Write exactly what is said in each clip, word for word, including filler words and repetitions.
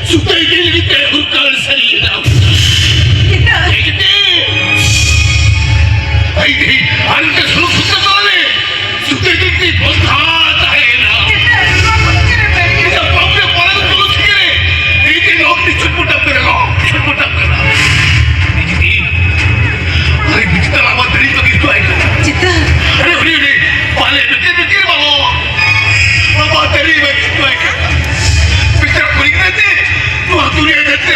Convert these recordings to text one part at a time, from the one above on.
ᱥᱩᱛᱟᱹᱭ ᱫᱤᱱ ᱞᱟᱹᱜᱤᱫ ᱛᱮ ᱦᱩᱨᱠᱟᱲ ᱥᱟᱹᱨᱤ ᱮᱫᱟ᱾ ᱪᱮᱫᱟᱜ? ᱦᱮᱡ ᱠᱟᱛᱮ ᱟᱡ ᱛᱮ ᱟᱨ ᱢᱤᱫᱴᱮᱱ ᱥᱩᱨ ᱥᱩᱛᱟᱹ ᱛᱟᱞᱟᱨᱮ ᱥᱩᱛᱟᱹᱭ ᱫᱤᱱ ᱛᱮ ᱵᱚᱱᱫᱷᱟ ᱛᱟᱦᱮᱸᱭᱮᱱᱟ᱾ ᱪᱮᱫᱟᱜ ᱱᱚᱣᱟ ᱠᱚ ᱪᱮᱫ ᱨᱮ ᱢᱮᱱ ᱠᱮᱫᱟ? ᱪᱮᱫᱟᱜ ᱵᱟᱯ ᱨᱮ ᱯᱟᱨᱟᱱ ᱠᱚ ᱪᱤᱠᱟᱹ ᱨᱮ? ᱮᱭ ᱡᱮ ᱞᱚᱠ ᱱᱤᱪᱷᱩᱴ ᱯᱚᱴᱟᱢ ᱠᱟᱱᱟ, ᱞᱚᱠ ᱱᱤᱪᱷᱩᱴ ᱯᱚᱴᱟᱢ ᱠᱟᱱᱟ᱾ ᱦᱮᱡ ᱠᱟᱛᱮ ᱟᱨ ᱵᱤᱪᱤᱛᱟᱨ ᱟᱵᱟᱨ ᱫᱟᱲᱮ ᱵᱟᱹᱜᱤ ᱦᱚᱪᱚ ᱟᱭ ᱠᱟᱱᱟ᱾ ᱪᱮᱫᱟᱜ? ᱟᱨᱮ ᱦᱩᱭ ᱦᱩᱭ ᱯᱟᱞᱮ ᱵᱤᱪᱤᱨ ᱵᱤᱪᱤᱨ ᱵᱟᱵᱚ ᱟᱵᱟᱨ ᱫᱟᱲᱮ ᱵᱟᱹᱜᱤ ᱦᱚᱪᱚ ᱟᱭ ᱠᱟᱱᱟ᱾ ᱵᱤᱪᱟᱨ ᱠᱩᱲᱤ ᱜᱤᱫᱽᱨᱟᱹ ᱛᱮ ᱱᱚᱣᱟ ᱫᱩᱱᱤᱭᱟᱹ ᱫᱷᱟᱹᱨᱛᱤ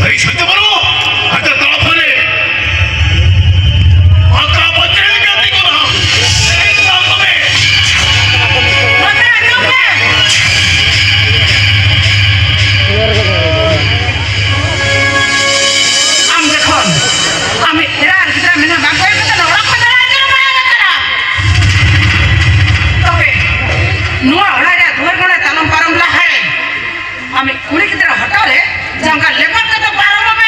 ᱟᱹᱰᱤ ᱥᱚᱛᱭᱚ ᱵᱟᱹᱱᱩᱜ᱾ ᱟᱪᱪᱷᱟ, ᱛᱟᱲᱟ ᱯᱷᱟᱞᱮ᱾ ᱟᱠᱟ ᱯᱟᱪᱮ ᱜᱟᱛᱮ ᱠᱚᱲᱟ᱾ ᱮᱠᱫᱚᱢ ᱛᱚᱵᱮ᱾ ᱱᱚᱛᱮ ᱟᱸᱡᱚᱢ ᱢᱮ᱾ ᱟᱢ ᱡᱚᱠᱷᱚᱱ ᱟᱢᱤᱡ ᱮᱨᱟ ᱟᱨ ᱜᱤᱫᱽᱨᱟᱹ ᱢᱮᱱᱟ ᱵᱟᱝ ᱠᱚ ᱮᱢ ᱠᱟᱱᱟ, ᱚᱲᱟᱜ ᱠᱷᱚᱱ ᱫᱚ ᱟᱸᱡᱚᱢ ᱵᱟᱭ ᱟᱸᱡᱚᱢ ᱠᱟᱱᱟ᱾ ᱛᱚᱵᱮ ᱱᱚᱣᱟ ᱚᱲᱟᱜ ᱨᱮ ᱫᱩᱣᱟᱹᱨ ᱠᱷᱚᱱ ᱛᱟᱞᱚᱢ ᱯᱟᱨᱚᱢ ᱞᱟᱦᱟᱨᱮ ᱟᱢᱤᱡ ᱠᱩᱲᱤ ᱜᱤᱫᱽᱨᱟᱹ ᱦᱚᱴᱚᱜ ᱨᱮ ᱡᱟᱸᱜᱟ ᱞᱮᱵᱮᱫ ᱠᱟᱛᱮ ᱯᱟᱨᱚᱢ ᱟᱢ᱾